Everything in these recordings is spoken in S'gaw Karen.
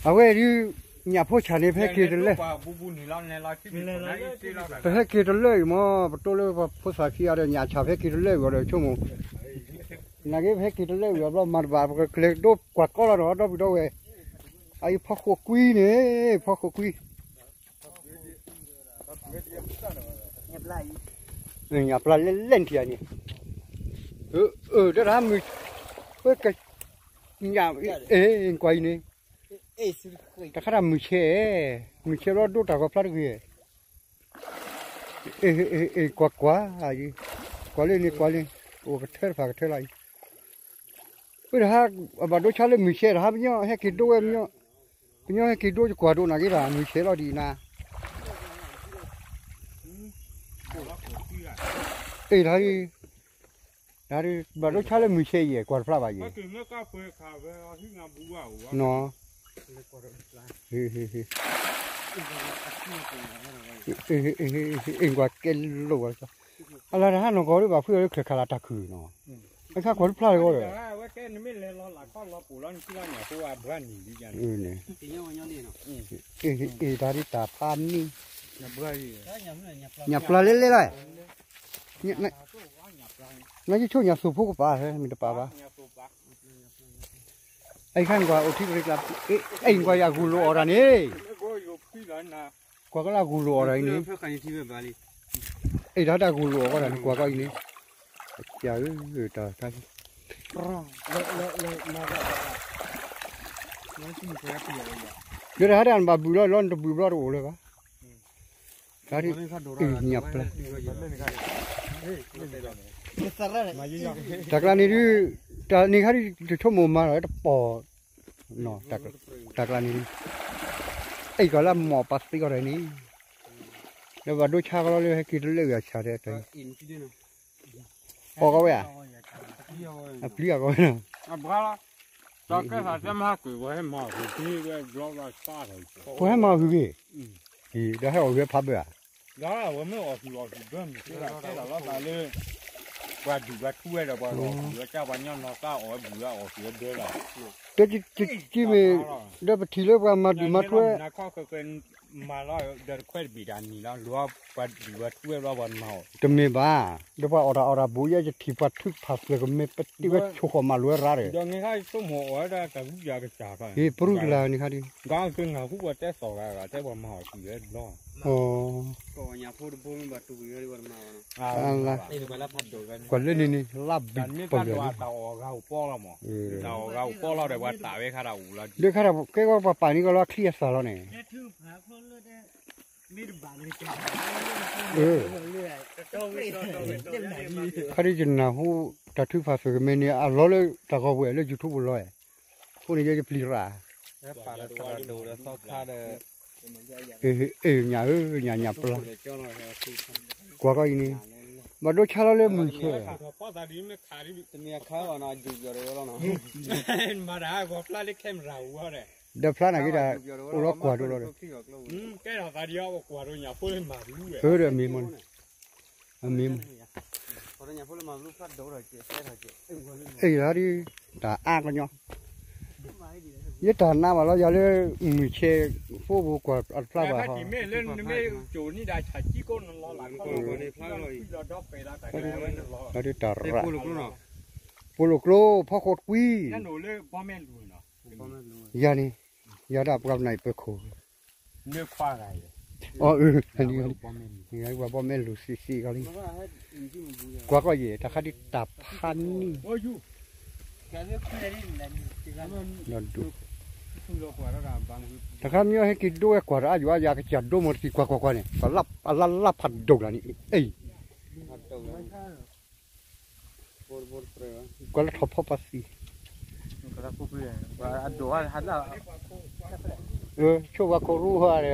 အဝဲဒုး ညၣ်ဖိဆၣ်န့ၣ် ပဟဲက့ၤတလၢာ်, ပဟဲက့ၤတလၢာ်အံၤမ့ၢ် ပတိၢ်လၢပှၤဖိသၣ်ခံဂၤဒီးညၣ်ဆၣ် ပဟဲက့ၤတလၢာ်အံၤဒီးဆိကမိၣ်, နာ်က့ပဟဲက့ၤတလၢာ်အံၤအဘျီမၤတဘၣ် ပကကျဲၤဒိကွၢ်ကီလီၤဒီး ဒီပုၢ်ဒီဝဲၢ်, အအံၤဖီခိၣ်ကွံန့ၣ် ဖီခိၣ်ကွံ ညၣ်ပျၢ်လဲၣ်လဲၣ်နထံၣ်န့ၣ်, အၢ တၢ်မုၢ်, ပက, ကွၢ်အံၤန့ၣ်, တၢ်ခါတၢ်မုၢ်ဆဲး, မုၢ်ဆဲးဘျီဒိတၢ်ဂီၤဖျါတဂ့ၤ, ကွၢ်ကွၢ်, ကွၢ်လၢန့ၣ် ကွၢ်လၢန့ၣ်, အိၣ်ကထၢတဖၣ်ကထၢလီၤအံၤ, ပတဟါ, အဘၣ်ဒိဆါလၢမုၢ်ဆဲးတဟါပညီဟဲက့ၤဒိဝဲပညီ, ပညီဟဲက့ၤဒိကွၢ်ဒိၣ်နာ်က့ဒီး မုၢ်ဆဲးလီၤဒ်အံၤနၤ အ့ၣ်, ဘၣ်ဒိဆါလၢမုၢ်ဆဲးယဲၢ် ကွၢ်တဖျါဘၣ်ယဲၢ်, နီၤ, အ့ၣ်ကွၢ်ကဲလိာ်ဘၣ်, အလၢတဟါနီၢ်ကီၢ်ဒ်ဘၣ်ဖုအီၤလၢချၢၣ်ခါလၢတၢ်ခုၣ်နီၤ, အခါကွၢ်တဖျါလၢဂီၢ်ဒီး အ့ၣ်, တၢ်ဒ်တၢ်ဖးန့ၣ်, ညၣ်ပျၢ်လဲၣ်လဲၣ်လီၤ, နကဆိၣ်ညၣ်သူၣ်ဖိကပၤ မ့ၢ်တပၤဘၣ်, အံၤခါနကွၢ်အိၣ်ထံတရံးကျါ, အံၤနကွၢ်ယၤဂူာ်လိာ်အီၤတၢ်န့ၣ်, ကွၢ်ကီလၢအဂူာ်လိာ်အီၤတၢ်အံၤန့ၣ်, အံၤတၢ်တၢ်ဂူာ်လိာ်အီၤတၢ်န့ၣ် ကွၢ်ကီအံၤန့ၣ်, အကၢ်ဧၢ, တၢ်ခါ လၢတဟါတၢ်နဘၣ်ဘုၣ်လီၤလီၤ နတဘုၣ်ဘျီတအိၣ်လၢၤဘၣ်, တၢ်ဒ်, ညၣ်ပျၢ်, တၢ်ကျါန့ၣ်ဒုး, တၢ်န့ၣ်ခါဒုး တဆိကမိၣ်မၤလီၤတပီၢ်, တၢ်ကျါန့ၣ်ဒုး, အံၤကီၢ်လၢအမိၢ်ပာ်သံအီၤတၢ်န့ၣ်, လၢဘၣ်ဒိဆါကလီလၢဟဲက့ၤတလၢာ်ဂၤဆၣ်တဲတၢ်, အီၣ်ကီးဝဲဧါ, အပျံၤအီၣ်ကီးဝဲ, ပှၤဟဲမၤအီၣ်ဟုၣ်ဂ့ၤ, ဒီးဟဲအီၣ်ဟုၣ်ဖးဘၢဧါ, လၢ, ပှၤဒုၣ်ပှၤထူဝဲဒီးပှၤအီၣ်ဟုၣ်ဝဲကၢ်ပှၤညီနီၢ်သးအီၣ်ဝဲဘုၣ်ဝဲအီၣ်ဟုၣ်ဝဲဘၢလီၤ, တကမ့ၢ်, ဒီးပထံၣ်လၢပှၤမၤဒုၣ်မၤထူဝဲ မၤလီၤဒီးတခွဲးတဘ့ၣ်တၢ်နံၣ်လီၤ လိၤပှၤဒုၣ်ပှၤထူဝဲဘျီပှၤမၤအီၣ်, တမ့ၢ်ဘၣ်, ဒီးပှၤအီၣ်တၢ်အီၣ်တၢ်ဘူးယဲ ယထံၣ်ပှၤထုကဖၣ်သုးကမ့ၢ်ပတ့ၢ်ဝဲဆိၣ်ဃီၣ်မၤလိာ်ဝဲရါဒီး, ဒီးန့ၣ်ခါဆိကမိၣ်အီၣ်ဝဲဒၣ်တၢ်ဂုၤယၤကစၢ်ခါ, ဟ့ၣ်ပရူၢ်ကလာ်န့ၣ်ခါဒ်, ဂၤကနၢ်ဟူပှၤတဲသီၣ်ဂၤဂၤတဲပှၤမၤအီၣ်ဃုာ်ဝဲဘျီ, ကွၢ်လၢန့ၣ်န့ၣ် လၢဘံၣ်ပၢၢ်လီၤ, တၢ်အီၣ်ဂၤအိၣ်ပီလီၤမး, တၢ်အီၣ်ဂၤအိၣ်ပီလီၤဒီးပှၤတၢ်ဝဲခါတၢ်အိၣ်လီၤ, ဒ်ခါဒီးကဲကီးပှၤပာ်န့ၢ်ကီးလီၤချံအသၣ်လီၤန့ၣ် ခါဒ်ယနၢ်ဟူ, တၢ်ထုကဖၣ်သုးကမ့ၢ်န့ၣ် အလီၤလၢတၢ်ဂီၤပူၤလၢ YouTube လီၤ, အဃိန့ၣ်ယဲယပျံၤရၣ်, ညၣ်ဧၢ, ညၣ်ညၣ်ပျၢ်, ကွၢ်ကီအံၤန့ၣ်, ဘၣ်ဒိဆါလီၤလၢမုၢ်ဆဲး ဒီးဖျါနာ်က့ဒီး, အိၣ်လီၤကွၢ်ဒိလီၤဒီး, အၢဒီးမ့ၢ်မ့ၢ်န့ၣ်, အမ့ၢ်မ့ၢ်, အံၤဒ်, တၢ်အါကညီ, ယတၢ်နါဘၣ်လီၤယၤလၢ, မုၢ်ဆဲး, ဖိပူၤကွၢ်အတဖျါဘၣ်ဟီ, တၢ်ရၣ်, ပိလိာ်ကျိ, ဖီခိၣ်ကွံ, ယၤန့ၣ်, ယၤဒၣ်ပှၤနၢ်အံၤပၢၤခိၣ်, အၢ, ပှၤဘီမဲလူၤစံးစံးကီးလံ, ကွၢ်ကီယဲၢ် တၢ်ခါဒ်တၢ်ဖးန့ၣ် ဒီးဒိၣ်, တခါမ့ၢ်ဟဲက့ၤဒိဝဲကွၢ်တအါယွၤယၤကစၢ်ဒိမီၤတကံၢ် ကွၢ်ကွၢ်ကွၢ်န့ၣ် ပှၤလၢ်လၢ်ဖးဒိၣ်လၢန့ၣ်, အ့ၣ်, ကွၢ်လၢထီၣ်ဖီပှၤသံ, ဆိၣ်ပှၤခိၣ်ရူၢ်ဟါဒီး နက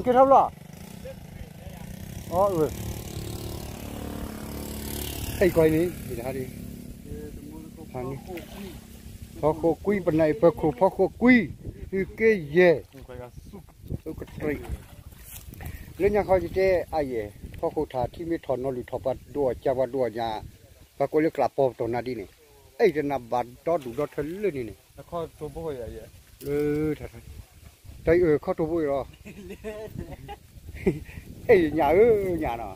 ထီၣ်ဘျီ, အ့ၣ်ကွၢ်အံၤန့ၣ်, ဖီခိၣ်ကွံ ပနၢ်အံၤပၢၤခိၣ် ဖီခိၣ်ကွံ, အုၣ်က့ယဲၢ်, အုၣ်ကတြံး, လၢညါခီယတဲအါယဲၢ် ဖီခိၣ်ထးထံမ့ၢ်ထီၣ်နီၤလုၢ်ထီၣ်ပှၤဒိၣ်အီၣ်ကၢ်ပှၤဒိၣ်အီၣ်ညၣ်, ပှၤကိးလၢကျးပီပတီၢ်နါဒ်န့ၣ် အဲၣ်တနၤဘၣ်ဒီဒူၣ်ဒီထၢလၢန့ၣ်န့ၣ်, လၢ တၢ်အၢၣ်ခီတိၢ်ဘိအံၤလီၤ, အဲၣ်ညၣ်ဧၢ ညၣ်နီ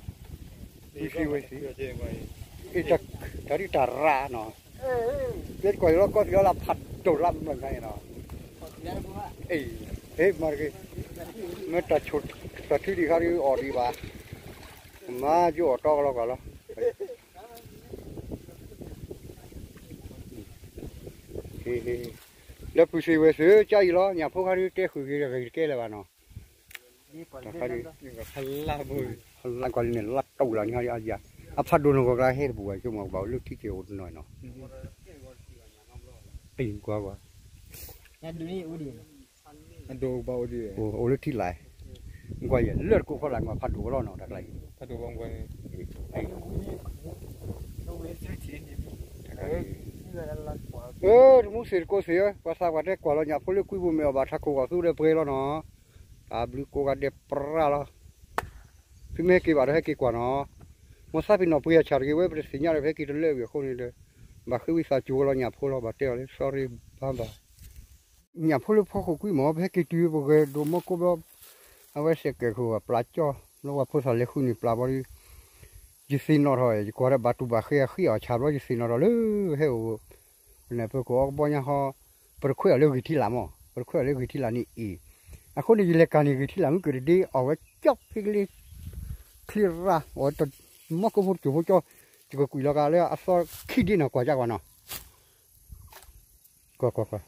ၤ, ဝံၤသ့ဝဲသ့, တၢ်ဒ်တၢ်ရၣ်နီၤ, ကဲတကွၢ်ယလီၤကီၢ်သံးလီၤလၢဖးဒိၣ်လၢမုၢ်နၤနီၤ, မ့ၢ်တၢ်ဆိၣ်တၢ်ထုဒံးခါဒ်အီၣ်ဒံးဘၣ်, မၤယိၣ်အီၣ်တီကလီၤကွၢ်လီၤ. လၢပုၢ်သ့ၣ်ဝဲၢ်သ့ၣ် ကၢ်အံၤလီၤ ညၣ်ဖိခါဒ်တဲဃုာ်က့ၤတဂ့ၤတကဲလၢၤဘၣ်နီၤ, တၢ်ခါဒ် လၢကွၢ်လံန့ၣ် လၢတအိၣ်လၢ်န့ၣ်, အဖးဒိၣ်နီၢ်ကီၢ်ကျါဟဲတပူၤဘၣ် ဆိကမိၣ်ကဘၣ်အိၣ်လၢထံက့ၤအိၣ်တနီၤနီၤ, ကွၢ်ကွၢ် အိၣ်လၢထံလာ်, ကွၢ်ယဲၢ်လၢတကိးဖီလာ်ကွၢ်ဖးဒိၣ်ကလီနီၤ တၢ်ကျါအံၤ, တမူသ့ၣ်တကိးသ့ၣ်ဧၢ, ပှၤသးပှၢ်တဲကွၢ်လီၤညၣ်ဖိလၢကွံပူၤမ့ၢ်အီၣ်ဘၣ်ထးခိၣ်ဂီၤသူဒီးပှဲၤလီၤနီၤ, တၢ်ဘျုးကိးဂၤဒဲးပြၢ်လီၤ, သုမ့ၢ်ဟဲက့ၤဘၣ်ဒီးဟဲက့ၤကွၢ်နီၤ, မ်သးပ့ၤနီၣ်ပှ့ၤအဆၣ်တဂ့ၤဝဲ ပတသ့ၣ်ညါဒီး ပဟဲက့ၤတလၢဝံၤအဃိန့ၣ်ဒီး, ဘၣ်ဃ့ဝံသးစူၤဝဲလီၤညၣ်ဖိလီၤ ဘၣ်တဲအီၤလၢ sorry ဘၣ်ဘၣ် ညၣ်ဖိလၢဖီခိၣ်ကွံမ့ၢ် ပဟဲက့ၤတုၤပဂဲၤဒိးမီၢ်ကိးဘျီ, အဝဲစဲးကဲၣ်ခိၣ်ပျၢ်ကၠီ, လၢပှၤဖိသၣ်လဲၤဃုန့ၣ်ပျၢ်ဘီဒီး, ယသ့ၣ်နီၣ်ထီၣ် ယကွၢ်ဒီးဘၣ်တူၢ်ဘၣ်ဃ့အဃံအီၣ်ဆၣ်ဘျီ ယသ့ၣ်နီၣ်ထီၣ်လၢဟဲအိၣ်, ပနၢ်ပၢၢ်ခိၣ်အီကဘီညါဟီ, ပတခွဲးအီၤလၢဂ့ၢ်ထံလာ်မး, ပတခွဲးအီၤလၢဂ့ၢ်ထံလာ်န့ၣ်အံၤ, အဃိန့ၣ် ယလဲၤကၤန့ၣ်ဂ့ၢ်ထံလာ်မုၢ်ကၢၢ်တဒ့ အီၣ်ဝဲကၠီဖ့ကလ့ ချံရၣ် အီၣ်ဝဲတမီၢ်ကိးဖိတစိၢ်ဖိကၠီ, ယကကွံာ်လီၤကးလၢအသီခံဒ့နီၤ ကွၢ်ကၢ်ကွၢ်နီၤ, ကွၢ်ကွၢ်ကွၢ်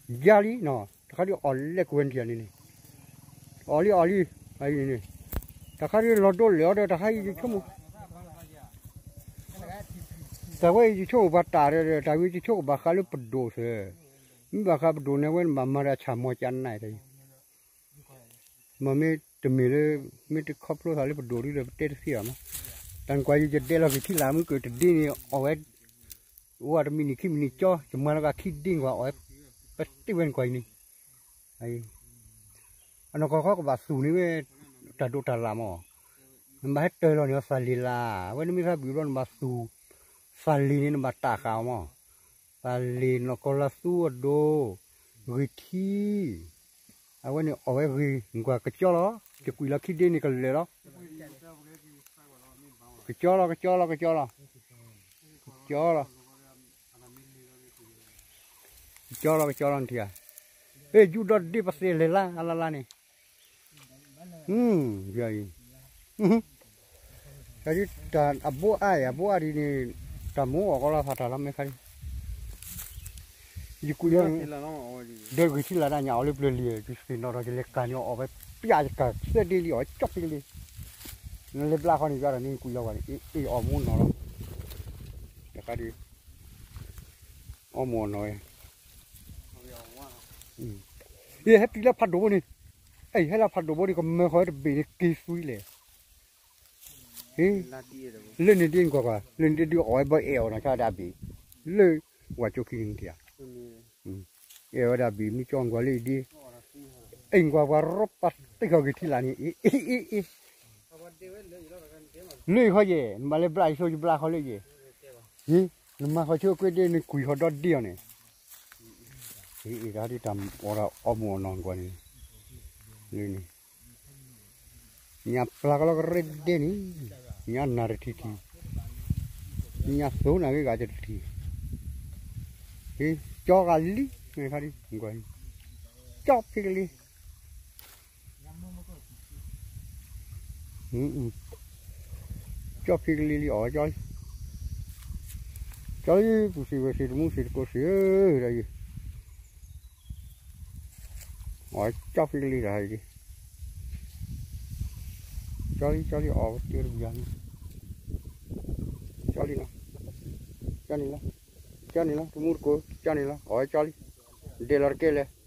ယၤလံနီၤ, တခါဒ်အီၣ်လဲၣ်ကွဲးနထံၣ်န့ၣ်န့ၣ်, အီၣ်လံအီၣ်လံ, အံၤန့ၣ်, တခါဒ်လီၤဒိလၢာ်အီၤဒီး တခါအံၤယဆိကမိၣ်, တၢ်ဝဲအံၤယဆိကမိၣ်ပှၤတၢ်ဒီး တၢ်ဝဲယဆိကမိၣ်ဘၣ်ဃးလၢပဒိၣ်သၢ, မ့ၢ်ဘၣ်ဃးပဒိၣ်န့ၣ် အဝဲနဘၣ်မၤဒီးဆၣ်မီၤကနၣ်တၢ်အံၤ မ့မ့ၢ်တမ့ၢ်လၢ, မ့ၢ်တခီဖျိသးလၢပဒိၣ်ဒ်ဒီး ပတဲတသ့ဘၣ်မး, တၢ်နကွၢ်ယယဒဲးလီၤဂ့ၢ်ထံလာ်မုၢ်ကၢၢ်တဒ့န့ၣ် အီၣ်ဝဲ, အိၣ်ဝဲတမံၤနံၤခံမံၤနံၤကၠီ, ယမၤလီၤဂာ်ခံဒ့ကွၢ်အီၣ်ဝဲ, ပတဲဝဲနကွၢ်အံၤန့ၣ်, အနီၢ်ကီၢ်ခီကဘၣ်သူၣ်န့ၢ်ဝဲ, တၢ်ဒိးတၢ်လၣ်မး, နဘၣ်ဟဲတၢၢ်လီၤန့ၣ် သးလ့ၤလၢ်, အဝဲန့ၣ်မ့ၢ်သးဘုၣ်ဘျီနဘၣ်သူၣ်, သးလ့ၤန့ၣ်နဘၣ်တၢ်ဃာ်အီၤမး သးလ့ၤနီၢ်ကီၢ်လၢသူအဒိ, ဂ့ၤထံ, အဝဲန့ၣ်အီၣ်ဝဲဂ့ၤ, နကွၢ်ကကၠီလီၤ, ယကွံာ်လီၤခံဒ့န့ၣ်ကလၢာ်လီၤ, ကကၠီလီၤ ကကၠီလီၤ ကကၠီလီၤ, ကကၠီလီၤ, ကကၠီလီၤ ကကၠီလီၤနထံၣ်ဧါ, အဲၣ် ယူၢ်ဒီဒ့ပသဲလဲၤလါအလါလါန့ၣ် အံၤ, တၢ်ဒ်တၢ်အဘိအါအံၤ အဘိအါဒ်န့ၣ်, တၢ်မိၢ်အီၣ်ကီလီၤဖးတၢ်လီၤမဲာ်ခါဒ်, ယကွံာ်လီၤ, ဒီးဂ့ၢ်ထံလာ်ဒၣ်ညါအီၤလၢပျၢၤလံ, ယသ့ၣ်နီၣ်ထီၣ်ယလဲၤကၤန့ၣ်အီၣ်ဝဲ, ပျၢ်ယကၤသၢဒ့လံ အီၣ်ကၠီဖံကလ့, နလဲၤဘျါဃီန့ၣ် ယွၤဒီးန့ၣ်ကွံာ်လီၤဝဲန့ၣ် အ့ၣ်အီၣ်မူနီၣ်လီၤ, တခါဒ် အီၣ်မူအီၣ်နီၣ်ဝဲ, ယဟဲပျံၤလၢဖးဒိၣ်ဘိန့ၣ်, အဲၣ် ဟဲလၢဖးဒိၣ်ဘိန့ၣ် ကမၢဃီၤဝဲတဘ့ၣ်န့ၣ် က့ၤသွံလဲၣ်, လၢန့ၣ်ဒ်နကွၢ်ကွၢ် လၢန့ၣ်ဒ်အီၣ်ဝဲဘၣ်အဲၣ်အီၣ်နီၣ်ဆါဒၣ်ဘ့ၣ်, လၢဝၤကၠိခံန့ၣ်ဧါ, အဲၣ်ဝဲဒၣ်ဘ့ၣ်မ့ၢ်ကၠီနကွၢ်လၢအံၤဒ်, အဲၣ်နကွၢ်ပှၤရီပာ်တ့ၢ်ဃီၤဂ့ၤထံလာ်န့ၣ် အ့ၣ်အ့ၣ်အ့ၣ် လၢယခီယဲၢ် နဘၣ်လဲၤဘျါယသိယဘျါဃီလၢယဲၢ်, နမၤဃီဆိကွ့ဒ့ နကွံာ်ဃီဒီဒ့အီၤန့ၣ်, အံၤတၢ်ဒ်တၢ်အီၣ်တၢ်အီမူးအီၣ်နီၢ်ကွၢ်န့ၣ်, လၢန့ၣ်, ညၣ်ပျၢ်ကလီကရဲဒဲန့ၣ်, ညၣ်နၢ်တထံၣ်ထံၣ်, ညၣ်သိနၤဂ့ၤဂၤတထံၣ်, ကၠီဂၤလံ, မ့ၢ်ခါဒ်, ကၠီဖံကလံၤ ကၠီဖံကလံၤလံ အီၣ်ဝဲကၠီလံ, ကၠီလံ ပုၢ်သ့ၣ်ဝဲၢ်သ့ၣ်တမူသ့ၣ်တကိးသ့ၣ်ဧၢ, အီၣ်ဝဲကၠီဖံကလံၤတၢ်ဟဲလံ, ကၠီလံ ကၠီလံ အီၣ်ဝဲတ့ၢ်တပျၢ်န့ၣ်, ကၠီလံနီၤ, ကၠီန့ၣ်လီၤ, ကၠီန့ၣ်လီၤ တမူတကိး ကၠီန့ၣ်လီၤ အီၣ်ဝဲကၠီလံ, ဒဲးလီၤတကဲလဲၣ်